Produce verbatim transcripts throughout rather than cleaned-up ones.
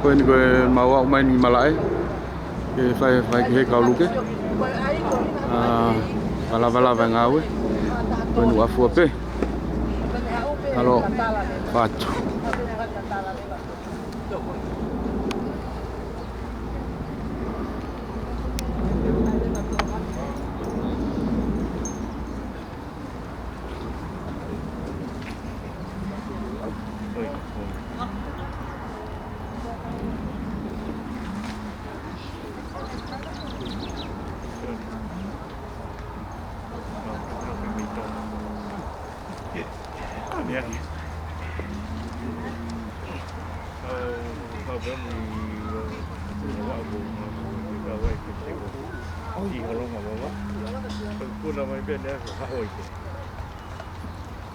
Ko eni ko e mau aʻu mai ni malaʻe. Ke fai, fai ki he kau luke. ʻA, ka lava lava e ngāue. Ko eni ʻafua pē. ʻAlo, fatu.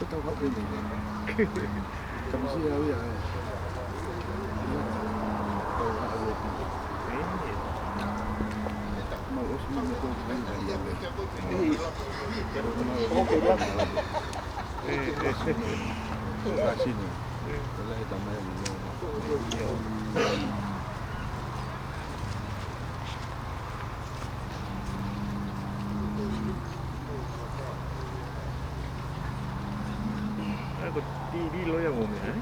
Ko e tau haʻu pē nei. Ka misi au ia, ē. Tau haʻu ia. Mau ʻosi mai ko e ia. Ka sini. Ko e lahi tamai ni. ʻA, ko e T V loa ia mo meʻa, ē?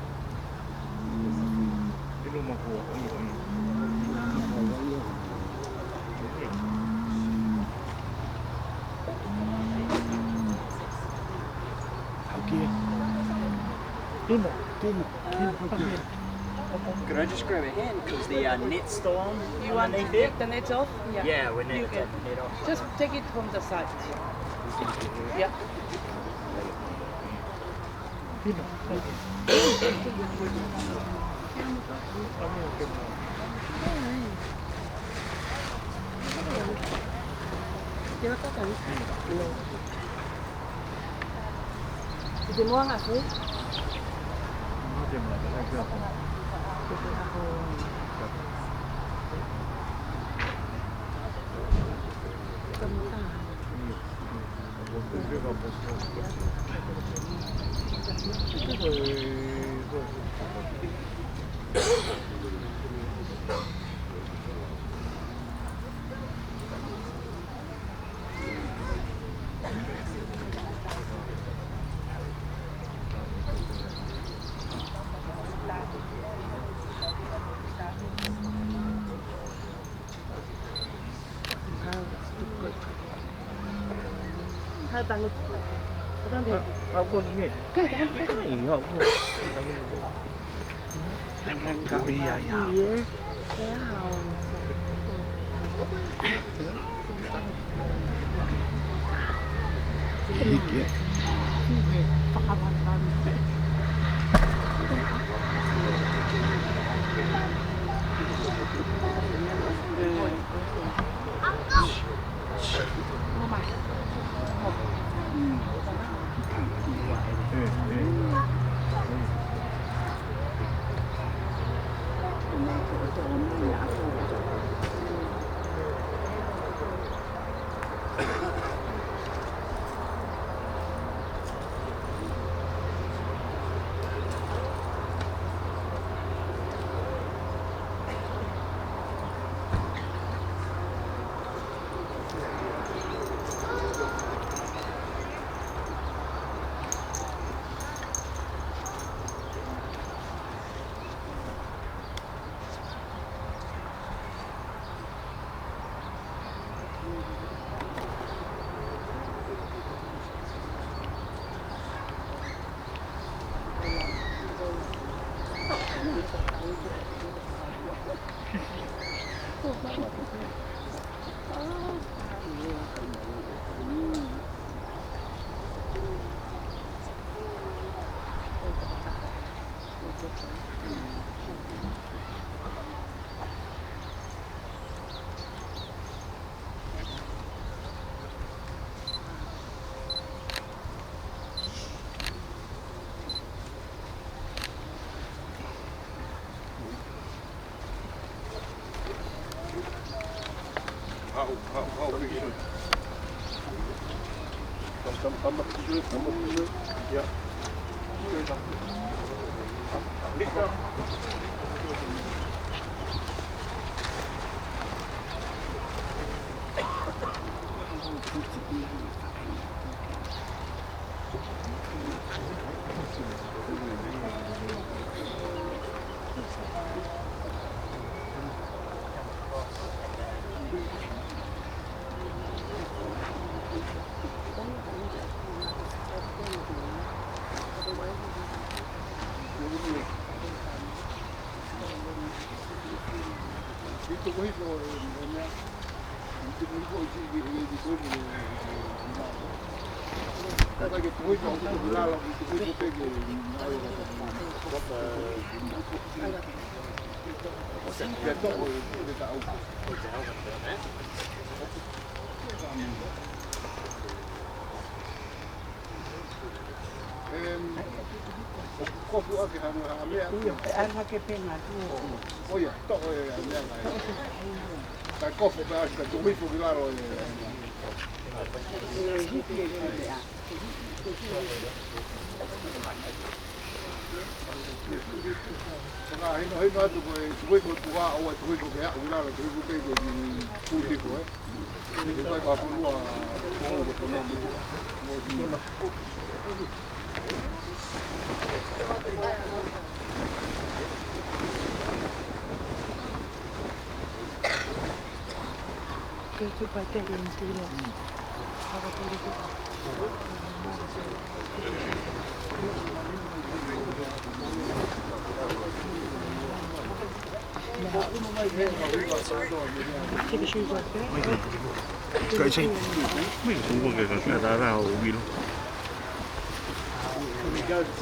Inu makua, inu, inu. Haʻu ki ai. Timo, Timo, Timo, haʻu ki ai. Could I just grab a hand? 'Cause the, uh, net's still on. You want to take the net off? Yeah. Yeah, we need to take the net off. Just take it from the side. Yeah. Haʻu, haʻu, haʻu, picture. Come, come, come up, picture, come up, picture. Yeah. Picture, come. Lift up. Em, kofu ake hano ha meʻa. ʻIo, pe ana ke penga tu. ʻO ia, toʻo e meʻa mai. Ka kofu pē ake, ka tuku hifo ki lalo e. Fakahinohino atu ko e tuku hifo tuha, ʻoua tuku hifo ke aʻu ki lalo, tuku hifo pē ke ni tuku hifo, ē.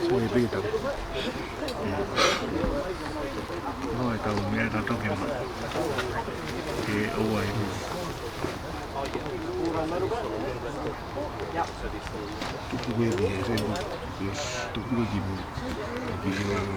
Ko e pē tau. Ko e tau meʻa tau toke ma. Ke ʻoua e. Tuku e pē, tuku e ki mu. Ki mu.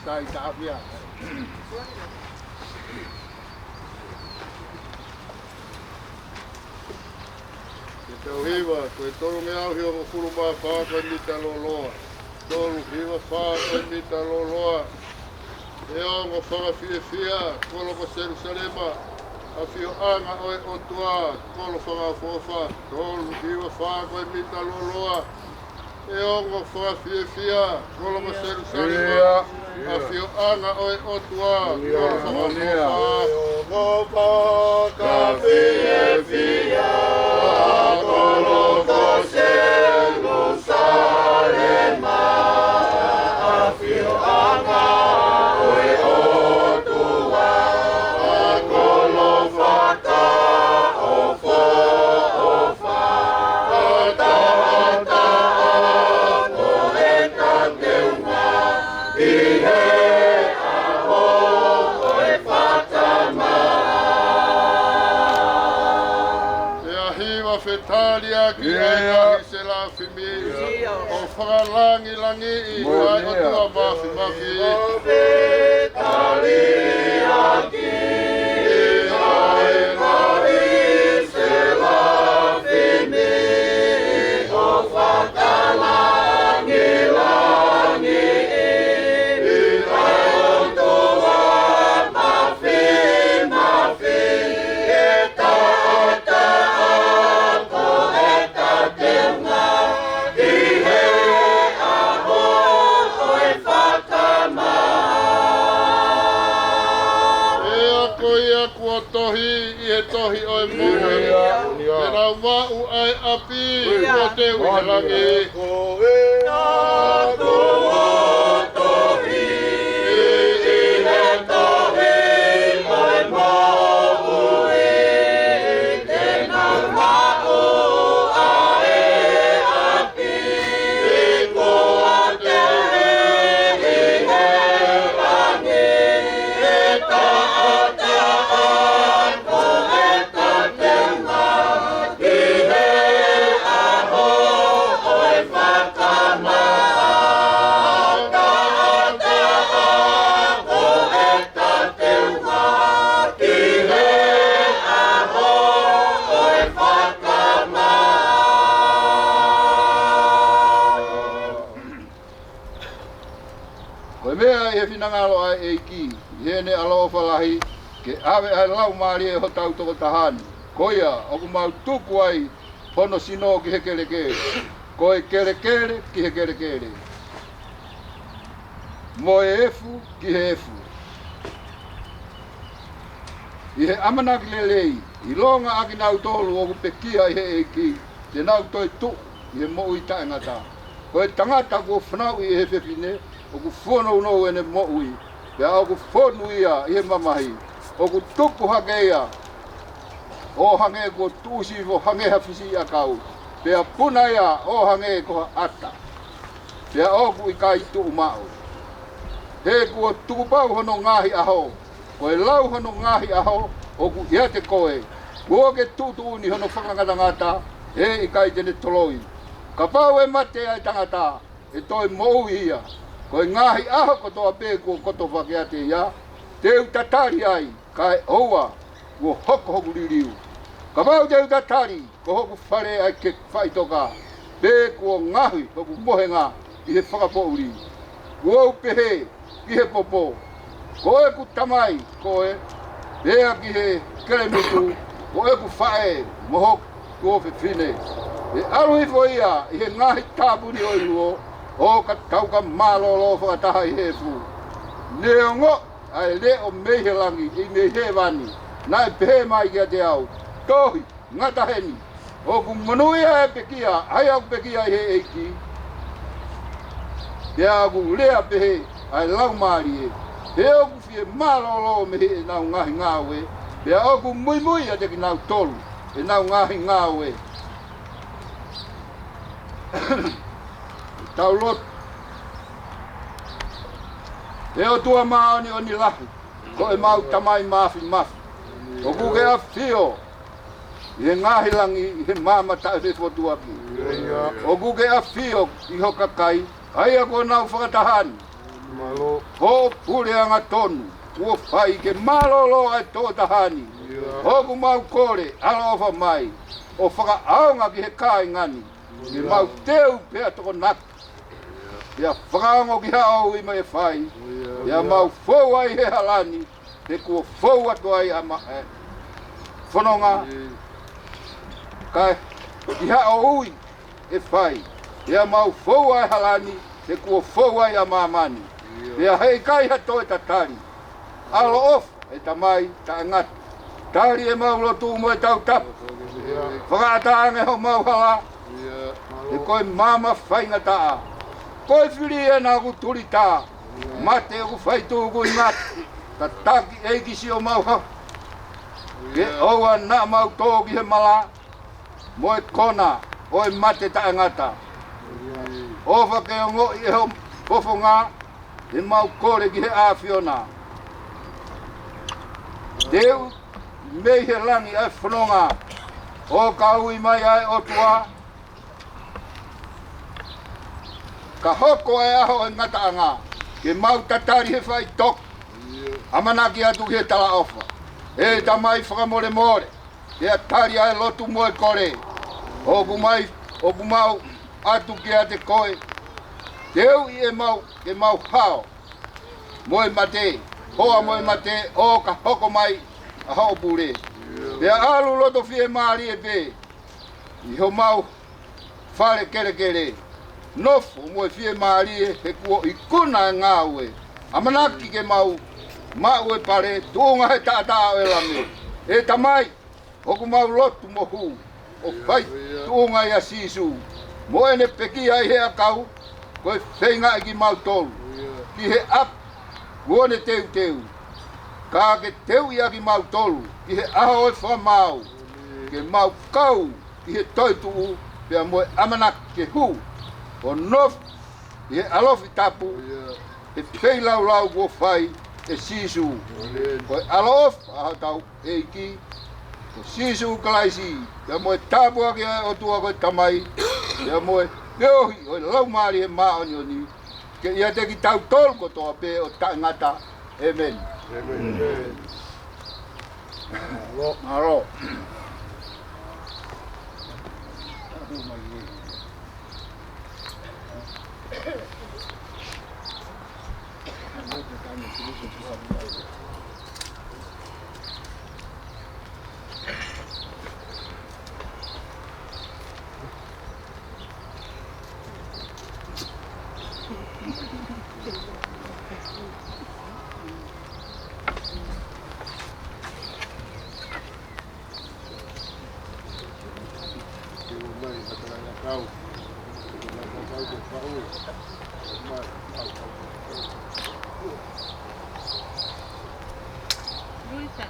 Sai, ka ʻapia. Ke tau hiva, ko e tolungeau hivangofulu mā fā ko e mita lōloa. Tolu hiva fā ko e mita lōloa. ʻE ongo fakafiefia, kolo ko Selusalema, ʻafioʻanga ʻo e ʻOtua, kolo fakaʻofoʻofa. Tolu hiva fā ko e mita lōloa. ʻE ongo fakafiefia, kolo ko Selusalema, ʻafioʻanga ʻo e ʻOtua, kolo fakaʻofoʻofa. ʻE ongo fakafiefia, kolo ko Selusalema, ʻafioʻanga ʻo e ʻOtua, kolo fakaʻofoʻofa. Fakataha ko e tateunga ʻi he ʻaho ʻo e fakamaau. Pea hiva fetaliaki ʻa e kau selafimi, ʻo fakalangilangiʻi ʻa e ʻOtua Māfimafi. Tohi ʻi he tohi ʻo e moʻui. Te nau maʻu ʻa e ʻapi kuo teu ʻi he langi. Ko e meʻa ʻi he finangalo ʻa e ʻEiki, ʻi heʻene ʻaloʻofa lahi, ke ʻave ʻa e laumālie ʻo hotau tokotaha ni. Ko ia, ʻoku mau tuku ai hono sino ki he kelekele, ko e kelekele ki he kelekele, mo e efu ki he efu. ʻI he ʻamanaki lelei, ʻilonga ʻa kinautolu ʻoku pekia ʻi he ʻEiki, te nau toetuʻu ʻi he moʻui taʻengata. Ko e tangata kuo fanauʻi ʻe he fefine, ʻoku fonounou ʻene moʻui, pea ʻoku fonu ia ʻi he mamahi. ʻOku tupu hake ia ʻo hangē kuo tuʻusi ʻo hangē ha fisiʻiʻakau, pea puna ia ʻo hangē ko ha ʻata, pea ʻoku ʻikai tuʻu maʻu. He kuo tukupau hono ngaahi ʻaho, ko e lau hono ngaahi ʻaho ʻoku ʻiate koe. Kuo ke tuʻutuʻuni hono fakangatangata, he ʻikai te ne toloi. Kapau ʻe mate ʻa e tangata, ʻe toe moʻui ia. Ko e ngaahi ʻaho kotoa pē kuo kotofa kiate ia, te u tatali ai, kae ʻoua kuo hoko hoku liliu. Kapau te u tatali, ko hoku fale ʻa e keki faʻitoka, pe kuo ngaohi hoku mohenga ʻi he fakapoʻuli. Kuo u pehē ki he popo, ko ʻeku tamai koe, pea ki he kelemutu, ko ʻeku faʻē mo hoku tuofefine. ʻE ʻalu hifo ia ʻi he ngaahi tāpuni ʻo e luo, ʻo ka tau ka mālōlō fakataha ʻi he efu. Neongo ʻa e leʻo mei he langi, ʻi mei hēvani, naʻe pehē mai kiate au, Tohi, ngata heni, ʻoku monūʻia ʻa e pekia, ʻa ia ʻoku pekia ʻi he ʻEiki. Pea ʻoku lea pehē ʻa e laumālie, he ʻoku fie mālōlō mei heʻenau ngaahi ngāue, pea ʻoku muimui ʻiate kinautolu ʻenau ngaahi ngāue. Tau lotu. ʻE ʻOtua māʻoniʻoni lahi, ko ʻemau Tamai Māfimafi, ʻoku ke ʻafio ʻi he ngaahi langi, ʻi he maama taʻefefotuaki. ʻOku ke ʻafio ʻi ho kakai, ʻa ia kuo nau fakataha ni. Mālō. Hoʻo puleʻanga tonu kuo fai ke mālōlō ʻa e tokotaha ni. ʻOku mau kole, ʻaloʻofa mai, ʻo fakaʻaonga ki he kāinga ni. Ke mau teu pea tokonaki, pea fakaongo ki haʻo ui mai e fai, pea mau fou ai he hala ni, he kuo fou atu ai ʻa ma-, ʻe, fononga, kae ki haʻo ui e fai, pea mau fou ai hala ni, he kuo fou ai ʻa māmani. Pea heʻikai ha toe tatali. ʻAloʻofa ʻe Tamai taʻengata. Tali ʻemau lotu mo e tautapa. Fakaʻatā ange homau hala, he ko e maama faingataʻa. Ko e fili ʻena ʻoku tulitā, mate ʻoku fai tukuingata. Tataki ʻEiki siʻomau hā, ke ʻoua naʻa mau tō ki he mala mo e kona ʻo e mate taʻengata. ʻOfa ke ongoʻi ʻe ho fofonga ʻemau kole ki he ʻAfiona. Teu mei he langi ʻa e fononga, ʻo ka ui mai ʻa e ʻOtua, ka hoko ʻa e ʻaho ʻo e ngataʻanga, ke mau tatali he faʻitoka, ʻamanaki atu ki he talaʻofa. ʻE Tamai, fakamolemole, pea tali ʻa e lotu mo e kole ʻoku mau, ʻoku mau ʻatu kiate koe. Teuʻi ʻemau, ke mau hao mo e mate, hoa mo e mate, ʻo ka hoko mai ʻa hoʻo pule. Pea ʻalu loto fiemālie pē ʻi homau fale kelekele. Nofo mo e fiemālie, he kuo ikuna e ngāue. ʻAmanaki ke mau maʻu e pale, tuʻunga he taʻataʻa ʻo e Lami. ʻE Tamai, ʻoku mau lotu mo hū ʻo fai tuʻunga ʻia Sīsū mo ʻene pekia ʻi he ʻakau, ko e feingaʻi kimautolu ki he ʻapi kuo ne teuteu. Ka ke teuʻi ʻa kimautolu ʻi he ʻaho ʻo e fakamaau, ke mau kau ʻi he toetuʻu pea mo e ʻamanaki ke hū ʻo nofo ʻi he ʻalofi tapu, he feilaulau kuo fai ʻe Sīsū. Ko e ʻaloʻofa ʻa hotau ʻEiki ko Sīsū Kalaisi, pea mo e tāpuaki ʻa e ʻOtua ko e Tamai, pea mo e feohi ʻo e Laumālie Māʻoniʻoni, ke ʻiate kitautolu kotoa pē ʻo taʻengata. ʻĒmeni. ʻĒmeni. Mālō. Luisa,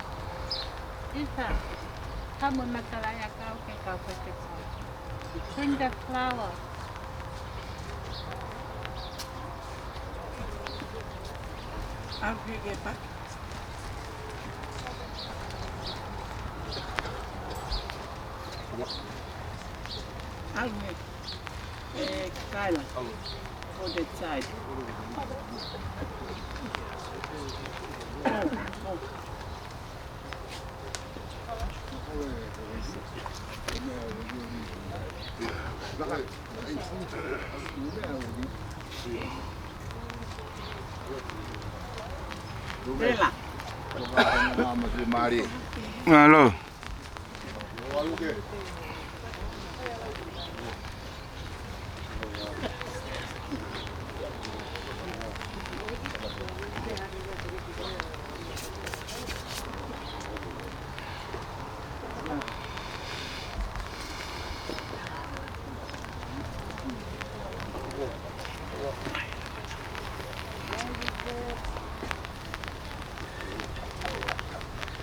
Isa, come on, Makalaya, kau ke kau ke ke kau. Bring the flower. I'll pick it back. Alme, eh, Kaila, for the child. Oh, oh. Vela. Mālō.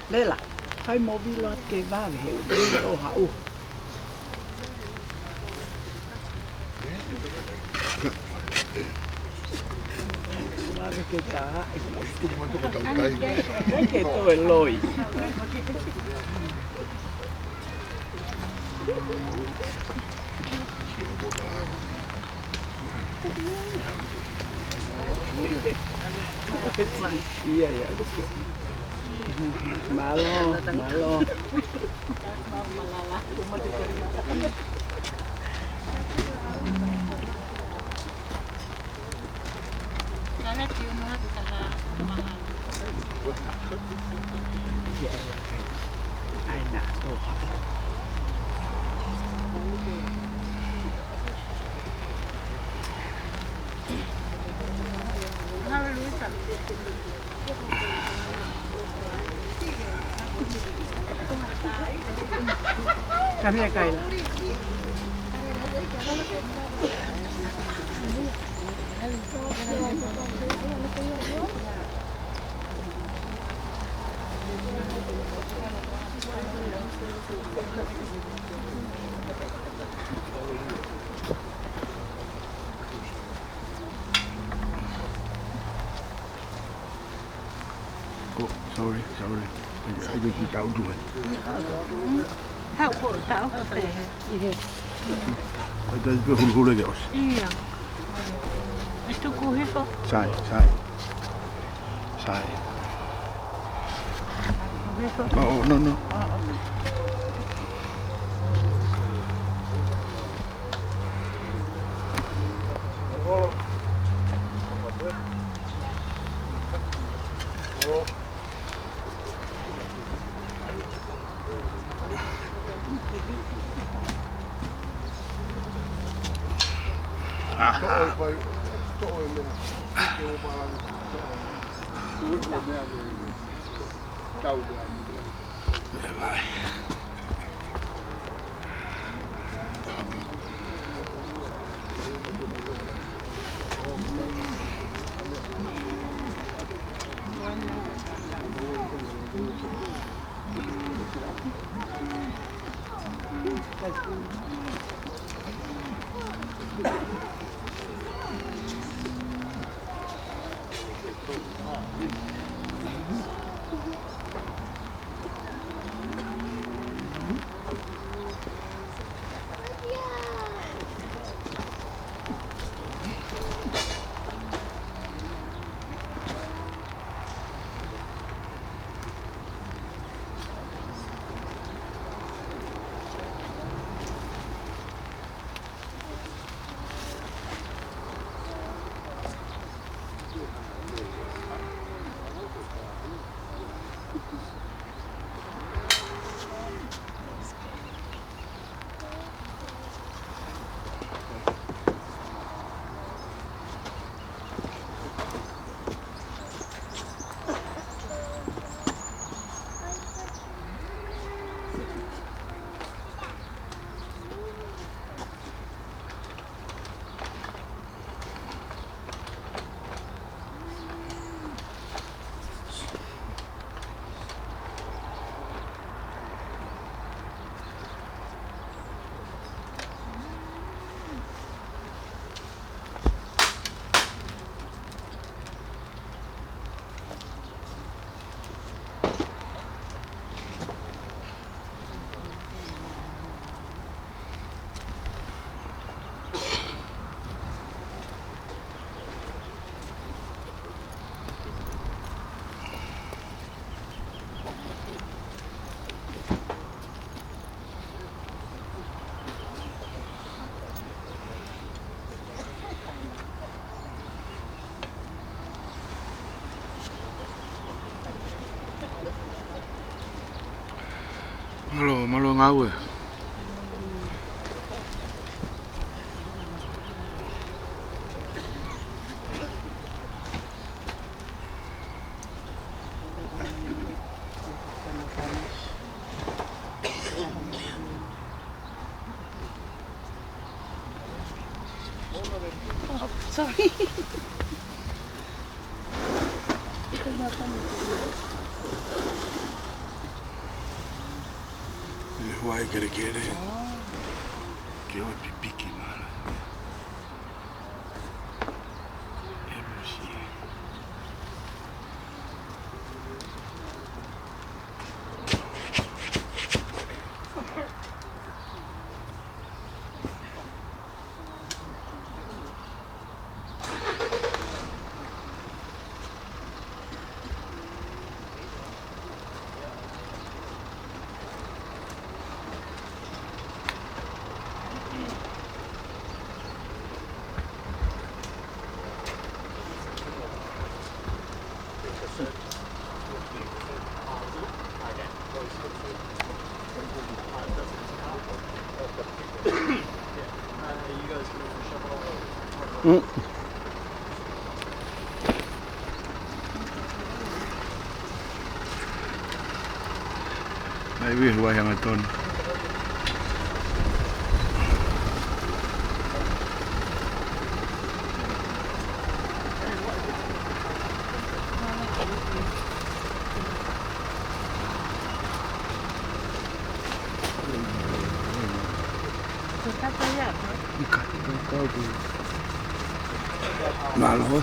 Lela, kai mo vilo atu ke vave he ʻuhi ʻo haʻu. Vave ke tā. Ke toe loi. Ia, ia. Mālō, mālō. Come here, Kyla. Oh, sorry, sorry. I, I think he down to it. How cold, how cold? Ai, tai pē huluhulu ke ʻosi. Ia. E tuku hifo. Sai, sai. Sai. Hifo. Oh, oh, no, no. Oh, okay. Mālō, mālō ngāue. Oh, sorry. ʻE huaʻi kelekele. Ke ʻoua pipiki mala. ʻE musi. Mm. Ai, ui, huaʻi hangatonu. Mālō.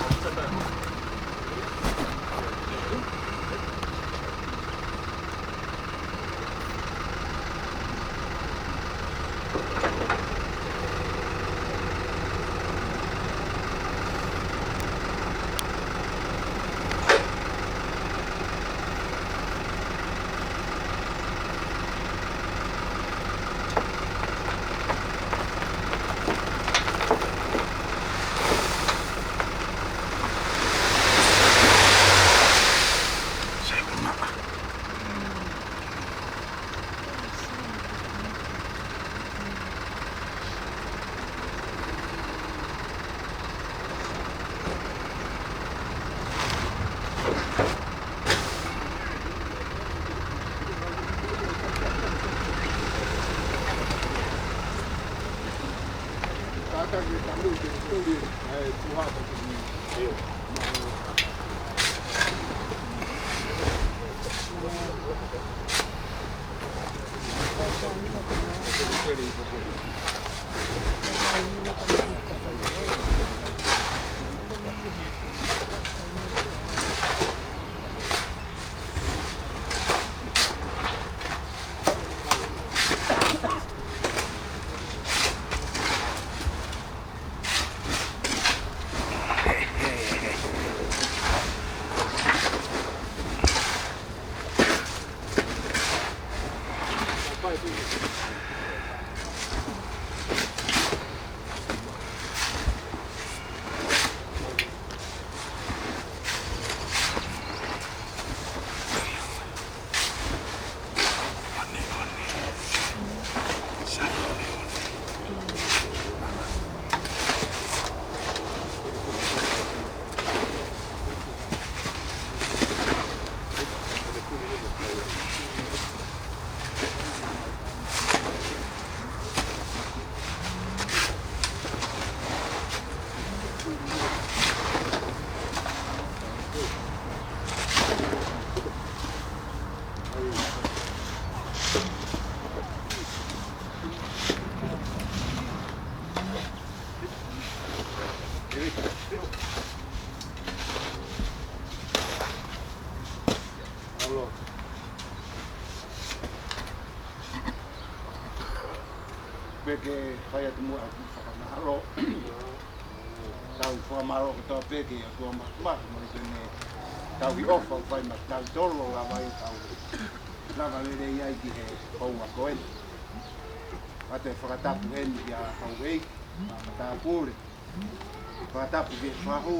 Pea ke fai atu muʻa ʻeku fakamālō. Tau fakamālō kotoa pē ki he ʻOtua Māfimafi mo ʻene tauhi ʻofa ʻoku fai maʻatautolu ʻo lava ai ʻetau lava lelei ai ki he houa ko eni. Pea te u fakatapu heni kia houʻeiki, matāpule. Fakatapu ki he fahu,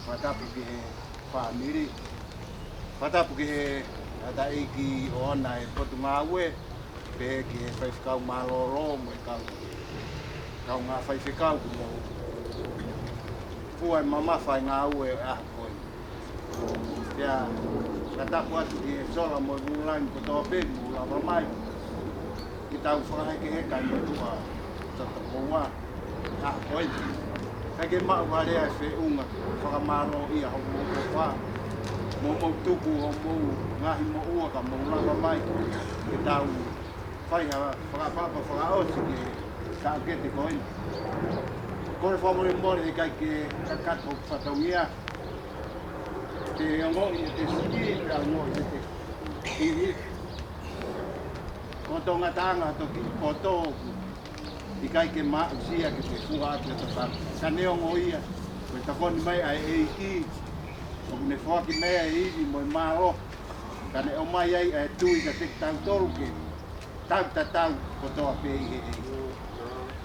fakatapu ki he fāmili, fakatapu ki he taʻeiki ʻoʻona ʻo e Potungāue, pehē ki he faifekau mālōlō mo e kau, kaungā faifekau kuo mou fua e mamafa e ngāue ʻo e ʻaho ko eni. Pea fakatapu atu ki he sola mo e vūlangi kotoa pē kuo mou lava mai ke tau fakahekeheka e motuʻa ʻo Tatakoua ʻaho ko eni. Kae ke maʻu ha lea ʻe feʻunga, fakamālō ʻia hoʻomou ʻofa, mo hoʻomou tuku hoʻomou ngaahi moʻua ka mou lava mai ke tau fai ha fakaʻapaʻapa fakaʻosi ki he taʻokete ko eni. Kole fakamolemole he ʻikai ke kakato hoku fatongia. Te ongoʻi ʻe he siʻi, pea ongoʻi ʻe he ivi. Ko hoto ngataʻanga hoto kiʻi poto ʻoku ʻikai ke ma aʻusia ke te fua ʻaki hoto tangata. Ka neongo ia, ko e tokoni mai ʻa e ʻEiki, ʻoku ne foaki mai ʻa e ivi mo e mālohi. Ka ne ʻomai ai ʻa e tui kiate kitautolu ke tau tatau kotoa pē ʻi he ʻEiki.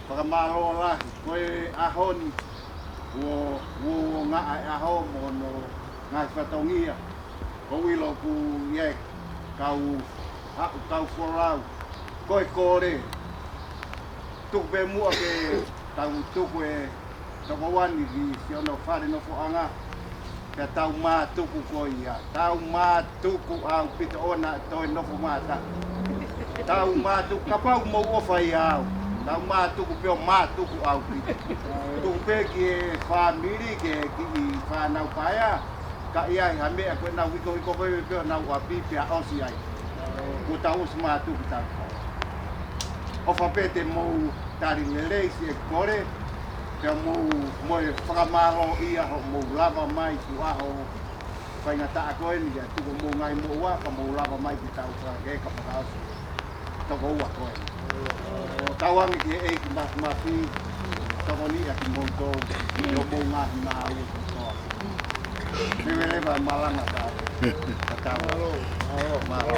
Fakamālō lahi, ko e ʻaho ni, kuo, kuo uangaʻa e ʻaho mo hono ngaahi fatongia. ʻOku ou ʻilo ʻoku ʻi ai e kau haʻu, kau folau, ko e kole. Tuku pē muʻa ke tau tuku e tokoua ni ki siʻono fale nofoʻanga. Pea tau mātuku ko ia. Tau mātuku ʻaupito ʻoua naʻa toe nofo mata. Tau mātuku, kapau mou ʻofa ʻia au. Tau mātuku pē ʻo mātuku ʻaupito. Tuku pē ki he fāmili, ki he kiʻi fānau paea. Ka ʻi ai ha meʻa ko ʻenau hikohiko ko ē pē ʻo nau ʻapi pea ʻosi ai. Kuo tau ʻosi mātuku tau. ʻOfa pē te mou tali lelei siʻeku kole, pea mou, mo e fakamālō ʻia hoʻomou lava mai ki he ʻaho faingataʻa ko eni, ke tuku hoʻomou ngaahi moʻua, ka mou lava mai ke tau fakaheka fakaʻosi e tokoua ko eni. Tauange ki he ʻEiki Māfimafi, tokoniʻi ʻa kimoutolu, ʻi hoʻomou ngaahi ngāue kotoa. Leveleva e malanga ka, ka tau. Mālō. Mālō.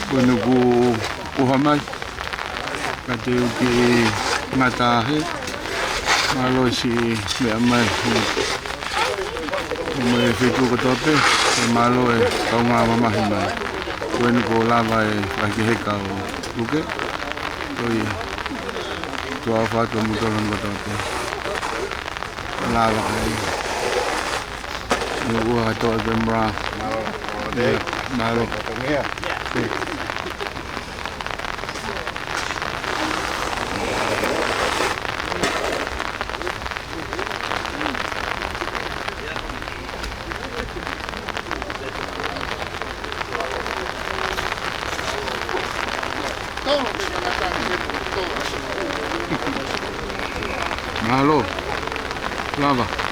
Ko eni kuo ʻuha mai, ka te u kiʻi ngata hē. Mālō e siʻi meʻa mai. Mo e feituʻu kotoa pē, ʻe mālō e kaungā mamahi mai. Ko eni kuo lava e fakaheka ʻo Luke. Ko ia. Tuʻa ʻofa atu mo tolon kotoa pē. Lava ai. Ni ua to the mra. Mālō. Ia, mālō. Mālō. Lava.